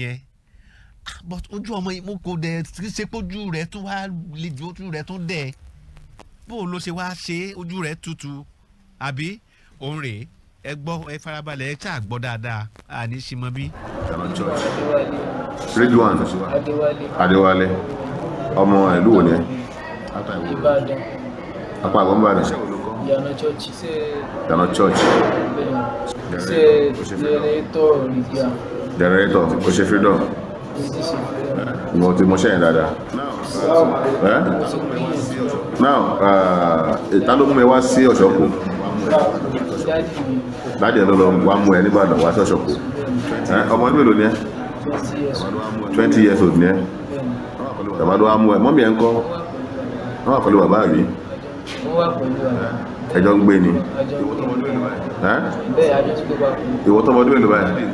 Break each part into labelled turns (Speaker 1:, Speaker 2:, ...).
Speaker 1: Yẹn, but ojú ọmọ yìí, mo kò dẹ̀ ṣe pójú rẹ̀ tún wá le ju, ojú rẹ̀ tún dẹ̀. Bó o ló ṣe wá ṣe ojú rẹ̀ tutù àbí òun rèé? Ẹ gbọ́, ẹ farabalẹ̀, ẹ ṣáà gbọ́ dáadáa, àní ṣe mọ bí.
Speaker 2: Ridwan Adéwálé, ọmọ ìlú wo ni ẹ?
Speaker 3: Ìbàdàn.
Speaker 2: Apá àgbọn Ìbàdàn.
Speaker 3: Ìyànà Church.
Speaker 2: Ìyànà Church.
Speaker 3: Ṣe generator repair.
Speaker 2: Generator, o ṣe freedom. Ìwọ ti mọṣẹ́ yẹn dáadáa. Now, ìta ló mú ẹ wá sí Ọ̀ṣọ́kù? Dáàdì ẹ ló lọ wá mú ẹ nígbàdàn wá sí Ọ̀ṣọ́kù. Ọmọ ọdún mélòó ni ẹ? 20 years old ni ẹ. Bàbá ló wá mú ẹ. Mọ́mí ẹ ń kọ́? Wọ́n wà pẹ̀lú bàbá rí? Ẹjọ́ ń gbé ni. Ìwọ tọmọ ọdún mélòó báyìí?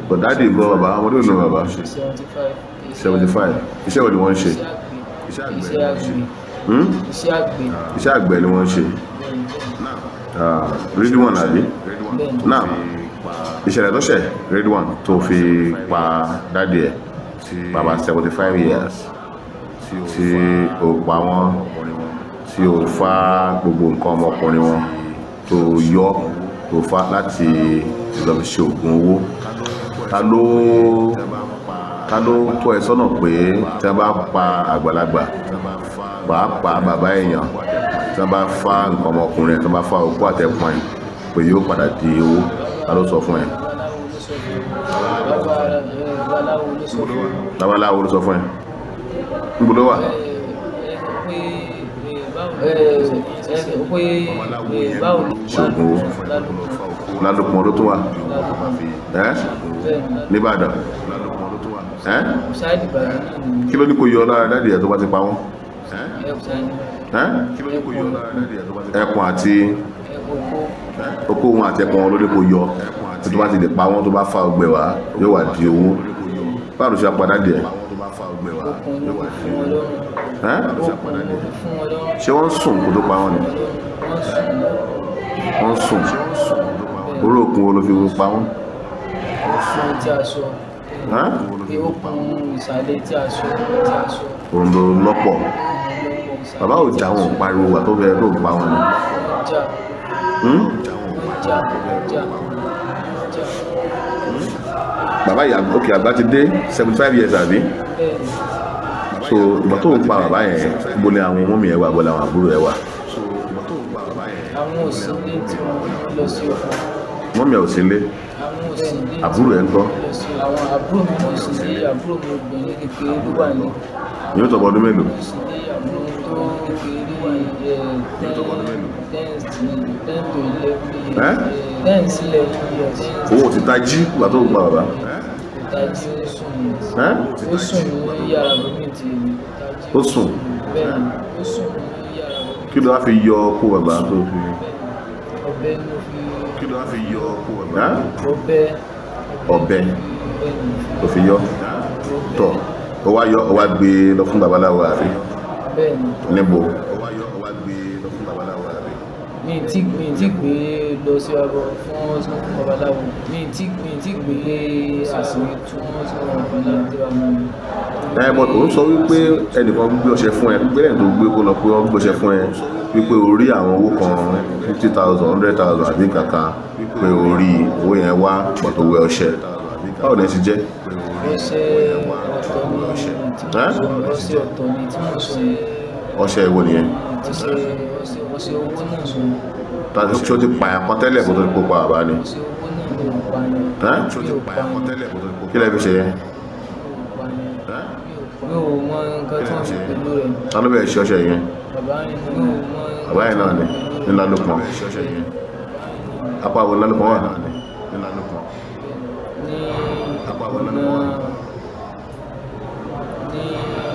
Speaker 2: But dáàdì gan, bàbá ọmọdé mélòó bàbá? 75. Iṣẹ́ wo ni wọ́n ń ṣe? Iṣẹ́ àgbẹ̀ ni wọ́n ń ṣe. Ridwan àbí? Now, ìṣẹ̀lẹ̀ tó ṣẹ̀ Ridwan tó fi pa dáàdì ẹ̀, bàbá 75 years, tí ó pa wọ́n, tí ó fa gbogbo nǹkan ọmọkùnrin wọn, tó yọ, tó fa láti lọ fi ṣe oògùn owó. Ta ló tọ́ ẹ sọ́nà pé tí wọ́n bá pa àgbàlagbà, pàápàá bàbá èèyàn, tí wọ́n bá fa nǹkan ọmọkùnrin, tí wọ́n bá fa òkú àtẹ̀pọ̀n ẹ̀, pé yóò padà di owó? Ta ló sọ fún ẹ? Babaláwo ló sọ fún ẹ. Níbo ló wà? Ṣògùn owó lálùpọ̀ ló tún wà nìbàdàn. Kí ló ní kó yọ lára dáàdì ẹ̀ tó bá ti pa wọ́n? Ẹkùn àti okó wọn àti ẹkùn wọn ló ní kó yọ, tó bá ti lè pa wọ́n, tó bá fa ọgbẹ́ wá, yóò wá di owó. Báwo ló ṣe pa dáàdì ẹ̀? Ṣé wọ́n sùn kó tó pa wọ́n ni? Wọ́n sùn. Orí òkun wo ló fi pa wọ́n? Òun ló lọ́pọ̀. Bàbá ò já, wọn ò pariwo wà tó fẹ́ tó pa wọn ni. Bàbá ìyá òkè àgbà ti dé 75 years àbí? So ìgbà tó ń pa bàbá yẹn, ibo ni àwọn ọmọ mi yẹn wà, ibo ni àwọn àbúrò yẹn wà?
Speaker 3: Àwọn òsínlé tí wọ́n lọ sí ọkọ̀.
Speaker 2: Mọ́mí ẹ̀ ò sí ilé? Àbúrò ẹ̀ ń kọ́?
Speaker 3: Àwọn àbúrò mi ò sí ilé, àbúrò mi obìnrin kékeré ló wà ní.
Speaker 2: Yóò tọ́ ọdún mélòó?
Speaker 3: Àbúrò mi tó kékeré ló wà ní 10 to 11 10 sí 11 years.
Speaker 2: Owó ti tají ìgbà tó ń pa bàbá?
Speaker 3: Kò tají, ó sùn ní. Ó sùn ní yàrá bómi ti èmi.
Speaker 2: Ó sùn?
Speaker 3: Bẹ́ẹ̀ni, ó sùn ní yàrá bómi.
Speaker 2: Kí ló wá fi yọ kó bàbá tó fi?
Speaker 3: Ọ̀bẹ ló fi.
Speaker 2: Kí ló wá fi yọ kó bàbá?
Speaker 3: Ọ̀bẹ.
Speaker 2: Ọ̀bẹ ló fi yọ. Tọ̀, ó wá yọ, ó wá gbé lọ fún babaláwo àbí?
Speaker 3: Bẹ́ẹ̀ni.
Speaker 2: Níbo? Ó wá yọ, ó wá gbé lọ fún babaláwo àbí?
Speaker 3: Mi tí gbé lọ sí ọbọ fún babaláwo. Mi tí gbé àṣírí tún fún babaláwo.
Speaker 2: Ẹ bọ̀ tó ń sọ wípé ẹnìkan gbé ọṣẹ fún ẹ, pé ẹnì tó gbé kó lọ pé wọ́n gbé ọṣẹ fún ẹ, wípé o rí àwọn owó kan 50,000, 100,000 àbí kankan, pé o rí owó yẹn wá pọ̀ tó wẹ ọṣẹ. Báwo ni ẹ ti jẹ́?
Speaker 3: Ọṣẹ ọ̀tọ̀ ni tí mo sọ, ọṣẹ ọ̀tọ̀ ni tí mo sọ.
Speaker 2: Ọṣẹ ìwo nìyẹn?
Speaker 3: Ọṣẹ owó náà sọ.
Speaker 2: Tàbí ṣé o ti pààyàn kan tẹ́lẹ̀ kó tó ti kó pa bàbá ni?
Speaker 3: Ọṣẹ owó náà ló ń pa ni.
Speaker 2: Kí lẹ fi ṣe yẹn?
Speaker 3: Mi ò mọ nǹkan tí wọ́n fi pẹ̀lú rẹ̀.
Speaker 2: Ta ló bẹ̀rẹ̀ ṣe ọṣẹ yẹn? Bàbá yẹn náà ni ní Lálùpọ̀n. Apá wo Lálùpọ̀n wà?
Speaker 3: Ní ní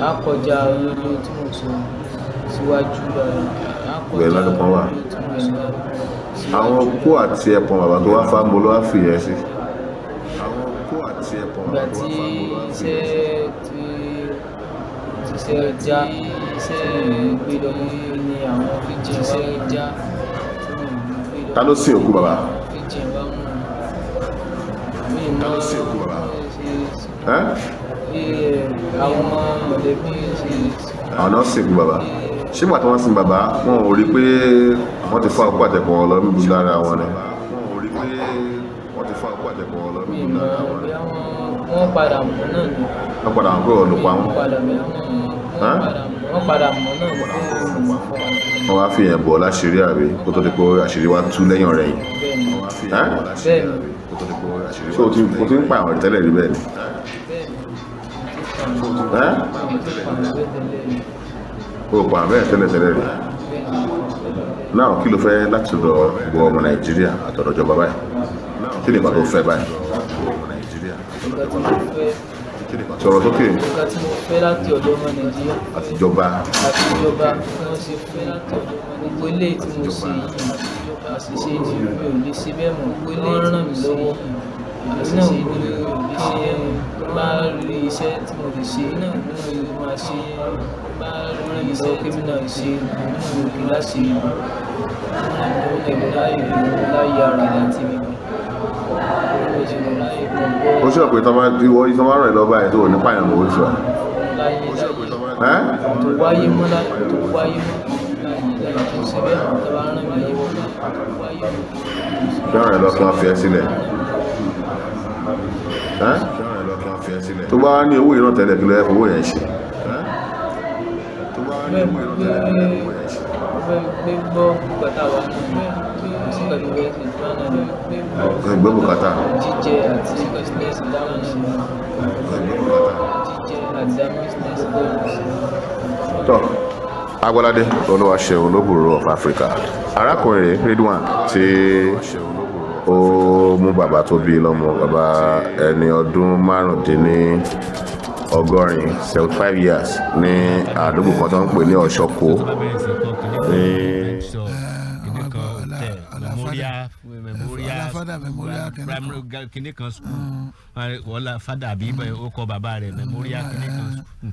Speaker 3: akọjá olólo tí mo sọ síwájú dára.
Speaker 2: Bẹ́ẹ̀ Lálùpọ̀n wà. Àwọn okó àti ẹpọ̀n bàbá tó wá fáńbó ló wá fìyẹ́ sí.
Speaker 3: Ìgbà tí iṣẹ́ tí iṣẹ́ já, iṣẹ́ gbé lọ ní àwọn fi jẹ iṣẹ́ já.
Speaker 2: Ta ló sin òkú bàbá?
Speaker 3: Mi mọ
Speaker 2: Ẹ́
Speaker 3: àwọn mọ̀lẹ́bí ṣe.
Speaker 2: Àwọn náà sìnkú bàbá. Ṣé ìgbà tí wọ́n sin bàbá, wọn ò rí pé wọ́n ti fọ́ àkókò àtẹ̀kọ́ wọn lọ níbi lára wọn ni?
Speaker 3: Mi mọ bóyá wọ́n padà mọ̀ náà ni.
Speaker 2: Wọ́n padà wọn pé wọ́n ló pa wọ́n.
Speaker 3: Wọ́n padà mọ̀ náà ni pé òun fọ́.
Speaker 2: Wọ́n wá fi yẹn bọ̀ láṣìírí àbí kó tó di pé àṣírí wa tú lẹ́yìn ọ̀rẹ́ yìí?
Speaker 3: Bẹ́ẹ̀ni.
Speaker 2: Ẹ́
Speaker 3: Bẹ́ẹ̀ni.
Speaker 2: So o ti ń pa àwọn tẹ́lẹ̀ rí bẹ́ẹ̀ ni?
Speaker 3: Bẹ́ẹ̀ni.
Speaker 2: Ẹ́ o pa àwọn bẹ́ẹ̀ tẹ́lẹ̀ tẹ́lẹ̀ rí. Náà kí ló fẹ́ láti lọ gbọ́ ọmọ Nàìjíríà àtọ̀dọ̀ ìjọba báyìí? Kí ni ìgbà tó fẹ́ báyìí?
Speaker 3: Nǹkan tí mo fẹ́.
Speaker 2: Sọ̀rọ̀ sókè.
Speaker 3: Nǹkan tí mo fẹ́ láti ọ̀dọ̀ ọmọ Nàìjíríà
Speaker 2: àtijọba
Speaker 3: àti ìjọba kí wọ́n ṣe fẹ́ láti ọ̀dọ̀ gbogbo eléyìí tí mo ṣe yìí, àṣìṣe ni, mi ò lè ṣe bẹ́ẹ̀ mọ́. Wọ́n ràn mí lọ́wọ́, èmi náà mo lè ṣe bá rí iṣẹ́ tí mo lè ṣe náà mo lè máa ṣe bá ràn mí lọ́wọ́ kébí náà ṣe mo kí láṣẹ ẹ̀mí láyé láyé ara àti mi.
Speaker 2: Ó ṣe pé tọ́ bá ìwọ ìtọ́ bá ràn ẹ́ lọ báyìí tó ò ní pààyàn mọ́ oṣù ẹ̀.
Speaker 3: Láyé tó wáyé mọ́, láyé tó wáyé mọ́, láyé tó ṣe bẹ́ẹ̀ mọ́, tó bá ràn mí lọ́wọ́ tó wáyé mọ́.
Speaker 2: Kí wọ́n ràn ẹ́ lọ kí wọ́n fi ẹ́ sílẹ̀. Ẹ́ tó bá ní owó yìí náà tẹ́lẹ̀, kí ló yẹ fowó yẹn ṣe?
Speaker 3: Bẹ́ẹ̀ mo fẹ́ gbé gbọ́ bùkátà wa náà, kò sí nǹkan tó fẹ́ ṣe tó náà lọ gbé
Speaker 2: Ẹ gbọ́ bùkátà.
Speaker 3: Jíjẹ àti business dáhùn sí, jíjẹ àti business dáhùn sí.
Speaker 2: Tọ́ Agbọ́ládé Olúwaṣeun Olóbùrò of Africa, arákùnrin Ridwan tí ó mú bàbá tó bí lọ́mọ, bàbá ẹni ọdún 75, 75 years, ní àdúgbò kan tó ń pè ní Ọ̀ṣọ́kó ní
Speaker 1: Kìnìún kan hotel, memorial, memorial.
Speaker 4: Ọláfádà Memorial kìnìún kan.
Speaker 1: Primary kìnìún kan school, wọ́n fada àbí ó kọ bàbá rẹ̀, memorial kìnìún kan school.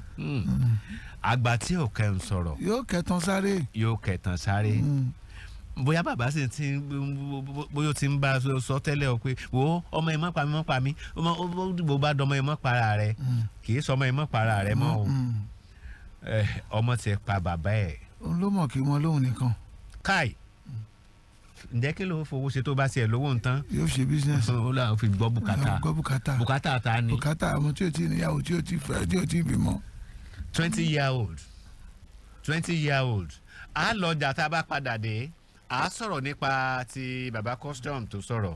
Speaker 1: Àgbà tí ò kẹ́ ń sọ̀rọ̀
Speaker 4: yóò kẹtàn sáré.
Speaker 1: Yóò kẹtàn sáré. Bóyá bàbá sì ti bóyá ó ti ń bá a sọ tẹ́lẹ̀ o pé wo ọmọ ẹ̀ mọ́ pa mí, mọ́ pa mí, ọmọ ó dìbò bá dọmọ ẹ̀ mọ́ para rẹ̀, kì í sọ ọmọ ẹ̀ mọ́ para rẹ̀ mọ́ o. Ọmọ ti pa bàbá ẹ̀.
Speaker 4: Òun ló mọ̀ kí wọ́n lóhùn nìkan.
Speaker 1: Káì, ǹjẹ́ kí ló fowó ṣe tó bá tiẹ̀ lówó ń tán?
Speaker 4: Yóò ṣe business.
Speaker 1: Ó làwọn fi gbọ́ bùkátà.
Speaker 4: Gbọ́ bùkátà.
Speaker 1: Bùkátà ta ni?
Speaker 4: Bùkátà àwọn tí ò tí ì níyàwó, tí ò tí ì fẹ́, tí ò tí ì bímọ.
Speaker 1: 20 year old, 20 year old. A lọ ọjà, tá a bá padà dé, a sọ̀rọ̀ nípa ti baba custom tó sọ̀rọ̀.